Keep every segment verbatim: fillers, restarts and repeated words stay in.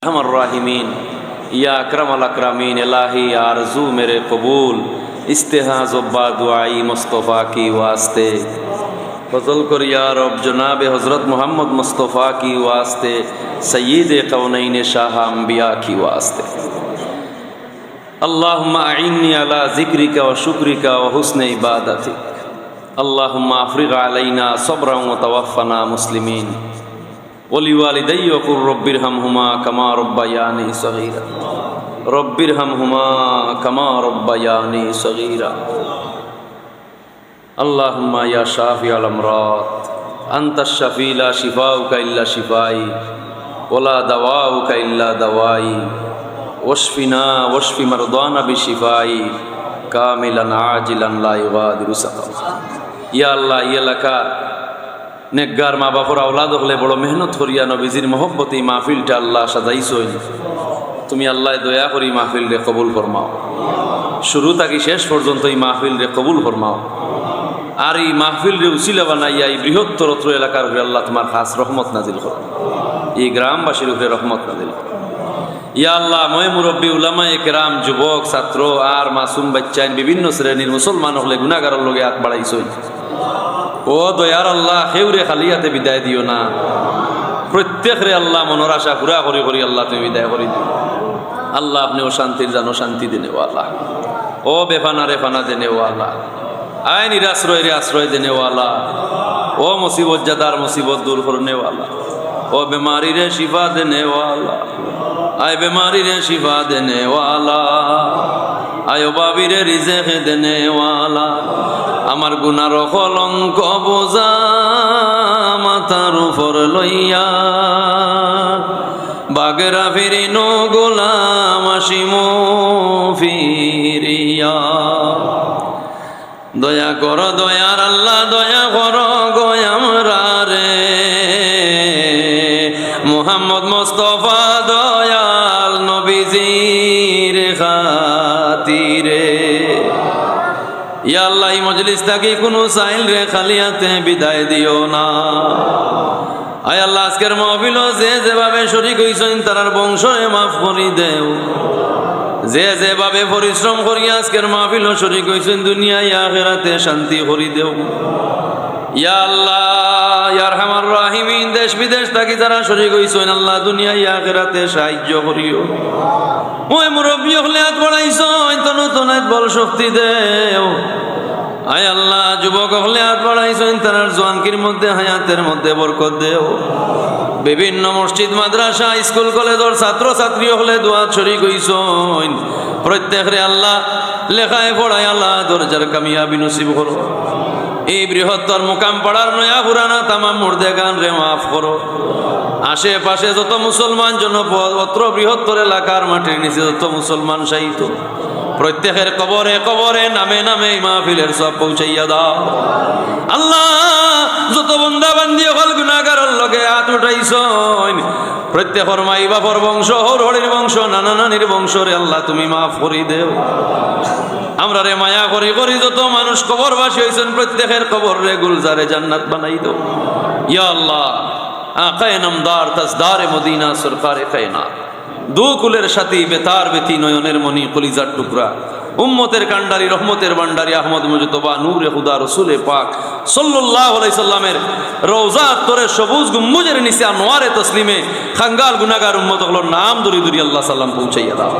ارحم الراحمین، یا اکرم الاکرمین، الہی آرزو میرے قبول، استحاض و با دعائی مصطفیٰ کی واسطے۔ فضل کر یا رب جناب حضرت محمد مصطفیٰ کی واسطے، سید کونین شاہ انبیاء کی واسطے۔ اللهم أعني على ذكرك وشكرك وحسن عبادتك. اللهم أفرغ علينا صبرا وتوفنا مسلمين. ولوالدي وقل رب ارحمهما كما ربياني صغيرا. رب ارحمهما كما ربياني صغيرا. اللهم يا شافي الأمراض، أنت الشافي لا شفاءك إلا شفائي، ولا دواءك إلا دوائي، واشفنا واشف مرضانا بشفائك كاملا عاجلا لا يغادر سقما. ইয়া আল্লাহ, ই এলাকার নেকগার মা বাফর আওলাদ অকলে বড় মেহনত করিয়া নবীজির মহব্বতে ই মাহফিলটা আল্লাহ সাজাইছইন। তুমি আল্লাহ দয়া করি ই মাহফিলরে কবুল ফরমাও, শুরু থাকি শেষ পর্যন্ত ই মাহফিলরে কবুল ফরমাও। আর ই মাহফিলরে উসিলা বানাইয়া ই বৃহত্তর অত্র এলাকার উপরে আল্লাহ তুমার খাস রহমত নাজিল করো, ই গ্রামবাসীর উপরে রহমত নাজিল করো। ইয়া আল্লাহ, ময় মুরব্বী, উলামায়ে কেরাম, যুবক, ছাত্র আর মাসুম বাচ্চাইন, বিভিন্ন শ্রেণীর মুসলমান অকলে গুনাগারর লগে আত বাড়াইছইন। ও দয়ার আল্লাহ, কেউরে খালি আতে বিদায় দিও না। প্রত্যেকরে আল্লাহ মনর আশা পুরা করি করি আল্লাহ তুমি বিদায় করি দিও। আল্লাহ, আপনে অশান্তির জানো শান্তি দেনেওয়ালা, ও বেফানারে ফানা দেনেওয়ালা, আয় নিরাশ্রয়রে আশ্রয় দেনেওয়ালা, ও মুসিবত জাদার মুসিবত দূর করনেওয়ালা, ও বেমারিরে শিফা দেনেওয়ালা, আয় বেমারিরে শিফা দেনেওয়ালা, আয় অভাবীরে রিজেক দেনেওয়ালা। আমার গুনার কলঙ্ক বোঝা মাথার উপর লইয়া, বাগেরা ফিরিনো গোলাম আসিমু ফিরিয়া। দয়া করো দয়ার আল্লাহ, দয়া করো গো আমরারে, মুহাম্মদ মুস্তফা দয়াল নবীজির খাতিরে। ইয়া আল্লাহ, ই মজলিস থাকি কুনু সাইলরে খালি আতে বিদায় দিও না। আয় আল্লাহ, আজকের মাহফিলো যে যেভাবে শরিক অইছইন, তারার বংশরে মাফ করি দেও। যে যেভাবে পরিশ্রম করি আজকের মাহফিলো শরিক অইছইন, দুনিয়ায় আখেরাতে শান্তি করি দেও। ইয়া আল্লাহ, ইয়া আরহামার রাহিমিন, দেশ বিদেশ থাকি যারা শরিক অইছইন, আল্লাহ, দুনিয়ায় আখেরাতে সাহায্য করিও। ওই মুরব্বী অকলে আত বাড়াইছইন, তনু তনাত বল শক্তি দেও। আয় আল্লাহ, যুবক অকলে আত বাড়াইছইন, তারার জোয়ানকির মধ্যে, হায়াতের মধ্যে বরকত দেও। বিভিন্ন মসজিদ, মাদ্রাসা, স্কুল, কলেজর ছাত্র ছাত্রী অকলে দোয়াত শরিক অইছইন, প্রত্যেকরে আল্লাহ লেখায় পড়ায় আল্লাহ দরজার কামিয়াবি নসিব করো। এই বৃহত্তর মুকাম পাড়ার নয়া পুরানা তামাম মুর্দেগানরে মাফ করো। আশেপাশে যত মুসলমান জনপদ, অত্র বৃহত্তর এলাকার মাটির নিচে যত মুসলমান শায়িত, প্রত্যেকের কবরে কবরে নামে নামে ই মাহফিলের সওয়াব পৌঁছাইয়া দাও। আল্লাহ, যত বন্দা বান্দি অকল গুনাগারর লগে আত উঠাইছইন, প্রত্যেকর মাই বাফর বংশ, হউর হড়ির বংশ, নানা নানির বংশরে আল্লাহ তুমি মাফ করি দেও। আমরারে মায়া করি করি যত মানুষ কবরবাসী অইছইন, প্রত্যেকের কবররে গুলজারে জান্নাত বানাই দেও। ইয়া আল্লাহ, আকায়ে নামদার, তাজদারে মদিনা, সরকারে কায়নাত, দু কুলের সাথী, বেতার বেতি, নয়নের মণি, কলিজার টুকরা, উম্মতের কান্ডারি, রহমতের ভান্ডারি, আহমদ মুজতবা, নূরে খুদা, রসুলে পাক সাল্লাল্লাহু আলাইহি সাল্লামের রওজা আতরে সবুজ গম্বুজের নিচে আনোয়ারে তসলিমে খাঙ্গাল গুনাগার উম্মত অকলর নাম ধরি ধরি আল্লাহ সালাম পৌঁছাইয়া দাও।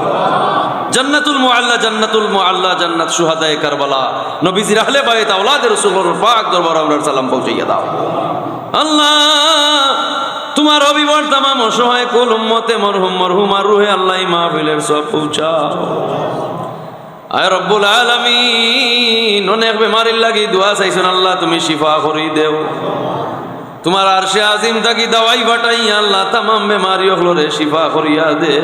জান্নাতুল মুআল্লা, জান্নাতুল মুআল্লা, জান্নাত শুহাদায়ে কারবালা, নবীজির আহলে বাইত, আওলাদে রসুলর পাক দরবার আমরার সালাম পৌঁছাইয়া দাও। আল্লাহ, তুমার হবিবর তামাম অসহায় কুল উম্মতে মরহুম, মরহুমার রুহে আল্লাহ ই মাহফিলের সওয়াব পৌঁছাও। আয় রব্বুল আলামিন, অনেক বেমারির লাগি দোয়া চাইছইন, আল্লাহ তুমি শিফা করি দেও। তুমার আরশে আজিম থাকি দাওয়াই পাঠাইয়া আল্লাহ তামাম বেমারি অকলরে শিফা করিয়া দে।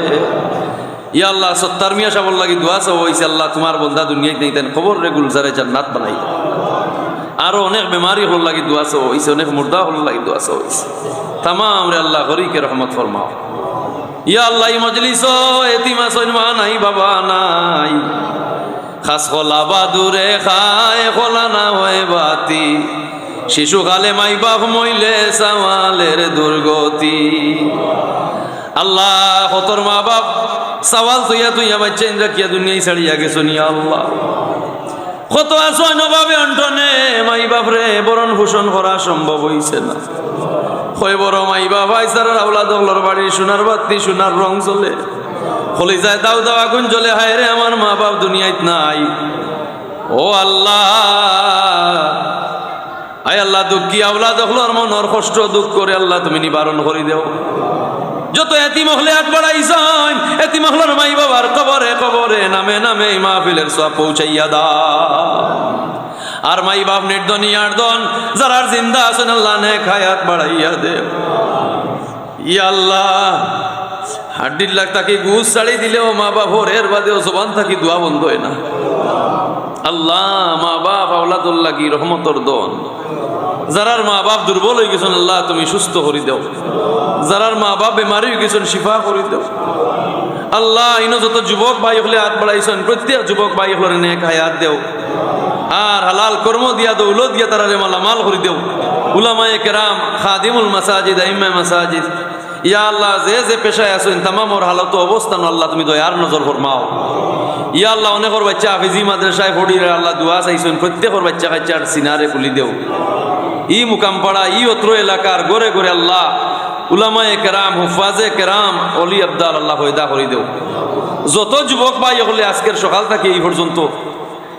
ইয়া আল্লাহ, সত্তার মিয়া সাবর লাগি দোয়া চাওয়া অইছে, আল্লাহ তুমার বন্দা দুনিয়াত নাই, তান কবররে গুলজারে জান্নাত বানাই দেও। আরো অনেক বেমারি অকলর লাগি দোয়া চাওয়া অইছে, অনেক মুর্দা অকলর লাগি দোয়া চাওয়া অইছে। তামামরে আল্লাহ গরিকে রহমত ফরমাও। ইয়া আল্লাহ, ই মজলিসো এতিম আছইন, মা নাই, বাবা নাই। খাস খোলা বাদুরে খায়, খোলা না হয় বাতি। শিশুকালে মাই বাপ মইলে সাওয়ালের দুর্গতি। আল্লাহ, কতর মা বাপ সাওয়াল থইয়া থইয়া বাইচ্চাইন রাখিয়া দুনিয়াই ছাড়িয়া গেছইন, ইয়া আল্লাহ। কত আছইন অভাবে অনটনে, মাই বাপরে ভরণ পোষণ করা সম্ভব অইছে না। কয় বড় মাই বাপ আইজ তারার আওলাদ অকলর বাড়ি সোনার বাতি, সোনার রং জ্বলে, কলিজায় দাউ দাউ আগুন জ্বলে, হায় রে আমার মা বাপ দুনিয়াত নাই। ও আল্লাহ, আয় আল্লাহ, দুঃখী আওলাদ অকলর মনর কষ্ট দুঃখরে আল্লাহ তুমি নিবারণ করি দেও। যত এতিম অকলে আত বাড়াইছইন, এতিম অকলর মাই বাবার কবরে কবরে নামে নামে ই মাহফিলর সওয়াব পৌঁছাইয়া দাও। আর মাই বাপ নির্ধনী আর্দন যারার জিন্দা আছইন আল্লাহ নেক হায়াত বাড়াইয়া দেও। ইয়া আল্লাহ, হাড্ডির লাখ থাকি গুস ছাড়ি দিলেও মা বাপর, এর বাদেও জবান থাকি দোয়া বন্ধ অয় না। আল্লাহ, মা বাপ আওলাদর লাগি রহমতর ধন। যারার মা বাপ দুর্বল অইগেছইন আল্লাহ তুমি সুস্থ করি দেও। যারার মা বাপ বেমারি অইগেছইন শিফা করি দেও। আল্লাহ, ইনো যত যুবক ভাই অকলে আত বাড়াইছইন প্রত্যেক যুবক ভাই অকলরে নেক হায়াত দেও। আর হালাল কর্ম দিয়া দৌলত দিয়া তারারে মালামাল করি দেও। উলামায়ে কেরাম, খাদিমুল মাসাজিদ, আইম্মায়ে মাসাজিদ, ইয়া আল্লাহ, যে যে পেশায় আছইন, তামামর হালত অবস্থান আল্লাহ তুমি দয়ার নজর ফরমাও। ইয়া আল্লাহ, অনেকর বাইচ্চা হাফিজি মাদ্রাসায় পড়িরা আল্লাহ দোয়া চাইছইন, প্রত্যেকর বাইচ্চা কাইচ্চার সিনারে খুলি দেও। ই মুকামপাড়া, ই অত্র এলাকার ঘরে ঘরে আল্লাহ উলামায়ে কেরাম, হুফাজে কেরাম, অলি আবদাল আল্লাহ পয়দা করি দেও। যত যুবক ভাই অকলে আজকের সকাল থাকি ই পর্যন্ত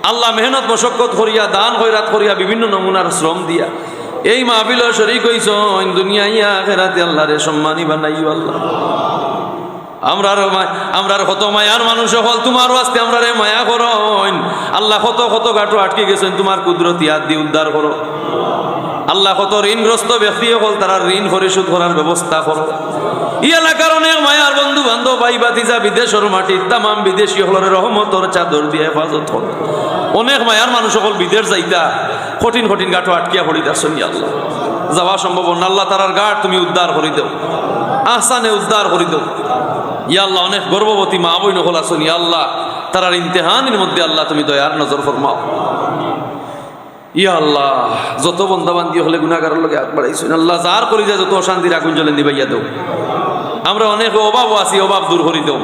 আল্লাহ মেহনত মশক্কত করিয়া, দান খয়রাত করিয়া, বিভিন্ন নমুনার শ্রম দিয়া এই মাহফিলো শরিক অইছইন, দুনিয়ায় আখেরাতে আল্লাহরে সম্মানী বানাইও আল্লাহ। আমরার মা-, আমরার কত মায়ার মানুষ অকল তুমার ওয়াস্তে আমরারে মায়া করইন। আল্লাহ, কত কত গাটো আটকি গেছইন, তুমার কুদরতি আত দি উদ্ধার করো। আল্লাহ, কত ঋণগ্রস্ত ব্যক্তি অকল তারার ঋণ পরিশোধ করার ব্যবস্থা করো। ই এলাকার অনেক মায়ার বন্ধু বান্ধব, ভাই ভাতিজা বিদেশর মাটিত, তামাম বিদেশি অকলরে রহমতর চাদর দিয়া হেফাজত করো। অনেক মায়ার মানুষ অকল বিদেশ যাইতা কঠিন কঠিন গাটো আটকিয়া পড়িতা আছইন, ইয়া আল্লাহ। যাওয়া সম্ভব না, আল্লাহ তারার গাট তুমি উদ্ধার করি দেও, আহসানে উদ্ধার করি দেও। ইয়া আল্লাহ, অনেক গর্ভবতী মা বইন অকল আছইন, ইয়া আল্লাহ, তারার ইমতিহানর মধ্যে আল্লাহ তুমি দয়ার নজর ফরমাও। ইয়া আল্লাহ, যত বন্দা বান্দি অকলে গুনাগারর লগে আত বাড়াইছইন, আল্লাহ, যার কলিজায় যত অশান্তির আগুন জ্বলে নিবাইয়া দেও। আমরা অনেক অভাবো আছি, অভাব দূর করি দেও।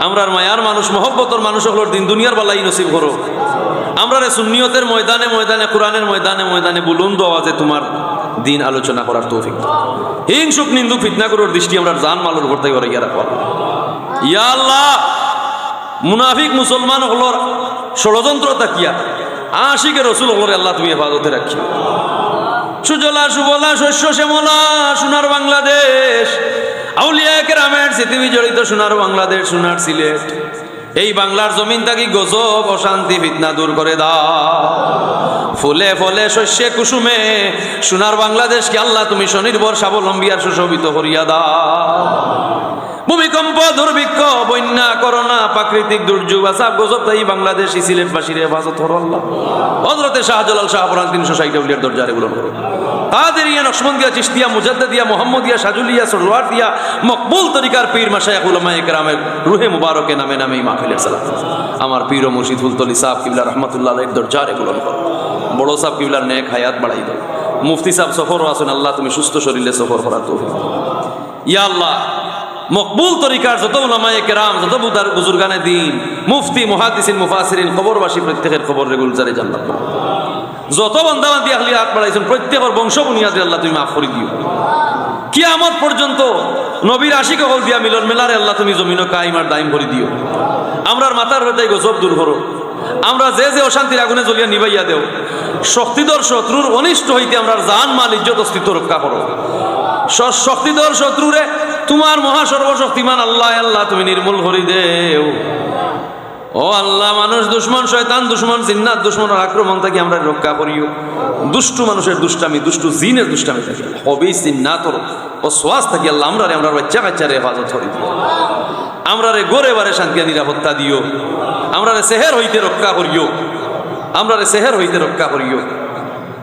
আমরার মায়ার মানুষ, মহব্বতর মানুষ অকলর দিন দুনিয়ার বালাই নসিব করো। আমরারে সুন্নিয়তের ময়দানে ময়দানে, কোরআনের ময়দানে ময়দানে বুলন্দ আওয়াজে তুমার দিন আলোচনা করার তৌফিক দেও। হিংসুক নিন্দুক ফিতনাকুরর দৃষ্টি আমরার জান মালর উপর থাকি হরাইয়া রাখো। ইয়া আল্লাহ, মুনাফিক মুসলমান অকলর ষড়যন্ত্র থাকিয়া আশিকে রসুল অকলরে আল্লাহ তুমি হেফাজতে রাখিও। সুজলা সুফলা শস্য শ্যামলা সোনার বাংলাদেশ, আউলিয়া কেরামের স্মৃতি বিজড়িত সোনার বাংলাদেশ, সোনার সিলেট, এই বাংলার জমিন থাকি গজব অশান্তি ফিতনা দূর করে দাও। ফুলে ফলে শস্যে কুসুমে সোনার বাংলাদেশকে আল্লাহ তুমি স্বনির্ভর স্বাবলম্বী আর সুশোভিত করিয়া দাও। ভূমিকম্প, দুর্ভিক্ষ, বন্যা, করোনা, প্রাকৃতিক দুর্যোগ, আযাব গজব থাকি বাংলাদেশি সিলেটবাসীরে হেফাজত করো আল্লাহ। হযরতে শাহজালাল শাহপরান তিনশো ষাইট আউলিয়ার দরজারে বুলন্দ করো। কাদেরিয়া, নকশবন্দিয়া, চিশতিয়া, মুজাদ্দেদিয়া, মোহাম্মদিয়া, শাজুলিয়া, সরোয়ারদিয়া, মকবুল তরিকার পীর মাশায়েখ উলামায়ে কেরামের রুহে মুবারকে নামে নামে ই মাহফিলের সালাত। আমার পীর ও মুর্শিদ ফুলতলি সাহেব কিবলা রহমতুল্লাহ আলাইহির দরজারে বুলন্দ করো। বড় সাহেব কিবলার নেক হায়াত বাড়াই দেও। মুফতি সাহেব সফরো আছইন, আল্লাহ তুমি সুস্থ শরীরে সফর করার তৌফিক দেও। ইয়া আল্লাহ, মকবুল তরিকার যত উলামায়ে কেরাম, যত বুদার-, বুজুর্গানে দ্বীন, মুফতি, মুহাদ্দিসিন, মুফাসসিরিন, কবরবাসী প্রত্যেকের কবররে গুলজারে জান্নাত বানাও। যত বান্দা বান্দি আহলি আত বাড়াইছইন, প্রত্যেকর বংশ বুনিয়াদরে আল্লাহ তুমি মাফ করি দিও। কিয়ামত পর্যন্ত নবীর আশিক অকল দিয়া মিলন মেলারে আল্লাহ তুমি জমিনো কায়েম আর দায়েম করি দিও। আমরার মাথার হইতে গজব দূর করো। আমরা যে যে অশান্তির আগুনে জ্বলিয়া নিবাইয়া দেও। শক্তিধর শত্রুর অনিষ্ট হইতে আমরার জান মাল ইজ্জত অস্তিত্ব রক্ষা করো। শ-, শক্তিধর শত্রুরে তুমার মহা সর্বশক্তিমান আল্লাহ, আল্লাহ তুমি নির্মূল করি দেও। ও আল্লাহ, মানুষ দুশমন, শয়তান দুশমন, জিন্নাত দুশমনর আক্রমণ থাকি আমরারে রক্ষা করিও। দুষ্টু মানুষের দুষ্টামি, দুষ্টু জিনের দুষ্টামি থাকি, খবিস জিন্নাতর ওয়াসওয়াস থাকি আল্লাহ আমরারে, আমরার বাইচ্চা কাইচ্চারে হেফাজত করি দিও। আমরারে ঘরে বারে শান্তি আর নিরাপত্তা দিও। আমরারে সেহের হইতে রক্ষা করিও। আমরারে সেহের হইতে রক্ষা করিও।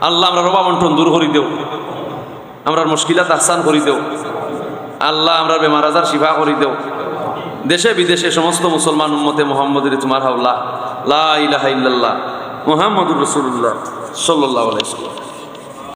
আল্লাহ, আমরার অভাব অনটন দূর করি দেও। আমরার মুশকিলাত আহসান করি দেও। আল্লাহ, আমরার বেমার আজার শিফা করি দেও। দেশে বিদেশে সমস্ত মুসলমান উম্মতে মুহাম্মদীরে তুমার হাওলা, লা ইলাহা ইল্লাল্লাহ মুহাম্মাদুর রাসূলুল্লাহ সাল্লাল্লাহু আলাইহি ওয়াসাল্লাম।